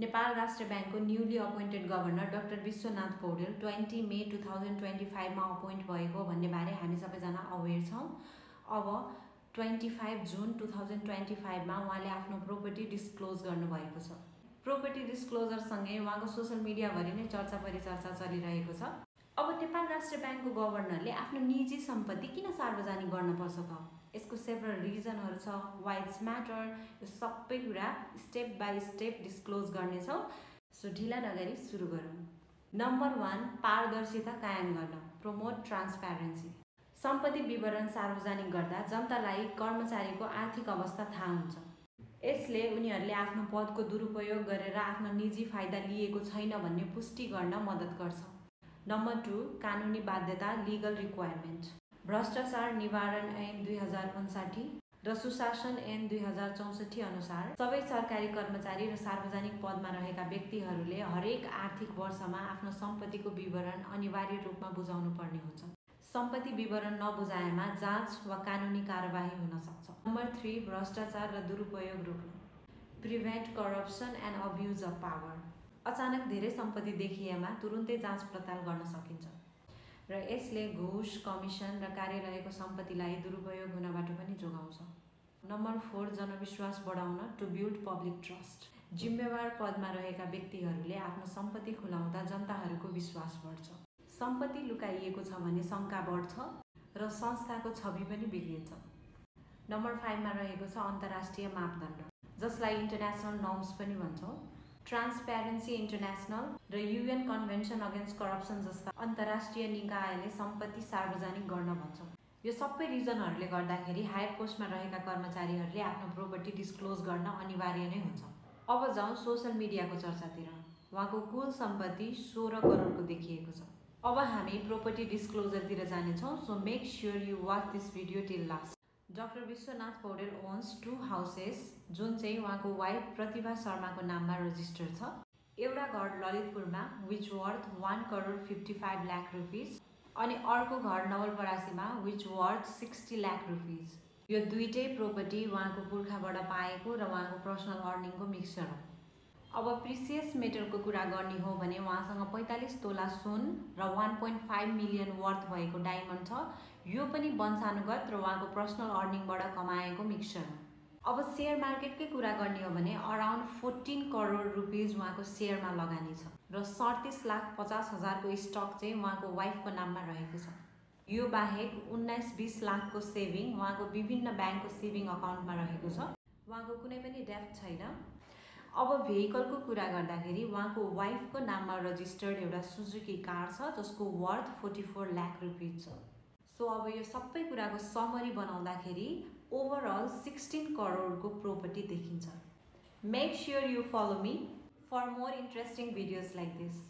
नेपाल राष्ट्र बैंकको newly appointed governor doctor Vishwanath Paudel 20 मे 2025 मा अपॉइंट भएको भन्ने बारे हामी सबैजना अवेर छौं। अब 25 जुन 2025 मा उहाँले आफ्नो प्रोपर्टी डिस्क्लोज गर्नुभएको छ। प्रोपर्टी डिस्क्लोजर सँगै उहाँको सोशल मिडिया भरि नै चर्चा परिचर्चा चलिरहेको छ। अब नेपाल राष्ट्र बैंकको गभर्नरले आफ्नो निजी सम्पत्ति किन सार्वजनिक गर्न पर्छ त? यसको सेभरल रिजनहरु छ। व्हाई इट्स म्याटर, यो सबै कुरा स्टेप बाइ स्टेप डिस्क्लोज गर्नेछौं। सो ढिला नगरी सुरु गरौँ। नम्बर 1, पारदर्शिता कायम गर्न, प्रमोट ट्रान्सपेरेन्सी। सम्पत्ति विवरण सार्वजनिक गर्दा जनतालाई कर्मचारीको आर्थिक अवस्था थाहा हुन्छ। यसले उनीहरूले आफ्नो पदको दुरुपयोग गरेर आफ्नो निजी फाइदा लिएको छैन भन्ने पुष्टि गर्न मद्दत गर्छ। नम्बर 2, कानुनी बाध्यता, लिगल रिक्वायरमेन्ट। भ्रष्टाचार निवारण ऐन 2059 र सुशासन ऐन 2064 अनुसार सबै सरकारी कर्मचारी र सार्वजनिक पदमा रहेका व्यक्तिहरूले हरेक आर्थिक वर्षमा आफ्नो सम्पत्तिको विवरण अनिवार्य रूपमा बुझाउनु पर्ने हुन्छ। सम्पत्ति विवरण नबुझाएमा जाँच वा कानुनी कारबाही हुन सक्छ। नम्बर 3, भ्रष्टाचार र दुरुपयोग रोक्न, prevent corruption and abuse of power. अचानक धेरै सम्पत्ति देखिएमा तुरुन्तै जाँच पडताल गर्न सकिन्छ र यसले घुस, कमिसन र कार्यालयको सम्पत्तिलाई दुरुपयोग हुनबाट पनि जोगाउँछ। नम्बर 4, जनविश्वास बढाउन, टु बिल्ड पब्लिक ट्रस्ट। जिम्मेवार पदमा रहेका व्यक्तिहरूले आफ्नो सम्पत्ति खुलाउँदा जनताहरूको विश्वास बढ्छ। सम्पत्ति लुकाइएको छ भने शंका बढ्छ र संस्थाको छवि पनि बिग्रिन्छ। नम्बर 5 मा रहेको छ अन्तर्राष्ट्रिय मापदण्ड, जसलाई इन्टरनेसनल नर्म्स पनि भन्छौं। ट्रान्सपेरेन्सी इन्टरनेसनल र UN कन्भेन्सन अगेन्स्ट करप्सन जस्ता अन्तर्राष्ट्रिय निकायले सम्पत्ति सार्वजनिक गर्न भन्छ। यो सबै रिजनहरूले गर्दाखेरि हायर पोस्टमा रहेका कर्मचारीहरूले आफ्नो प्रोपर्टी डिस्क्लोज गर्न अनिवार्य नै हुन्छ। अब जाउँ सोशल मिडियाको चर्चातिर। उहाँको कुल सम्पत्ति 16 करोडको देखिएको छ। अब हामी प्रोपर्टी डिस्क्लोजरतिर जानेछौँ। So make sure you watch this video till last. Doctor Vishwanath Paudel owns 2 houses, जुन चाहिँ उहाँको वाइफ प्रतिभा शर्माको नाममा रजिस्टर छ। एउटा घर ललितपुरमा which worth 1 crore 55 lakh rupees अनि अर्को घर नवलपरासीमा विच वर्थ 60 लाख रुपीज। यो दुईटै प्रोपर्टी उहाँको पुर्खाबाट पाएको र उहाँको पर्सनल अर्निङको मिक्सचर हो। अब प्रिसियस मेटलको कुरा गर्ने हो भने उहाँसँग 45 तोला सुन र 1.5 मिलियन वर्थ भएको डायमन्ड छ। यो पनि वंशानुगत र उहाँको पर्सनल अर्निङबाट कमाएको मिक्सचर हो। अब शेयर मार्केटकै कुरा गर्ने हो भने अराउन्ड 14 करोड रुपीज उहाँको शेयरमा लगानी छ र 37,50,000 को स्टक चाहिँ उहाँको वाइफको नाममा रहेको छ। यो बाहेक 19-20 लाखको सेभिङ उहाँको विभिन्न ब्याङ्कको सेभिङ अकाउन्टमा रहेको छ। उहाँको कुनै पनि डेब्ट छैन। अब भेहिकलको कुरा गर्दाखेरि उहाँको वाइफको नाममा रजिस्टर्ड एउटा सुजुकी कार छ जसको वर्थ 44 लाख रुपीज छ। सो अब यो सबै कुराको समरी बनाउँदाखेरि ओभरअल 16 करोडको प्रोपर्टी देखिन्छ। Make sure you follow me for more interesting videos like this.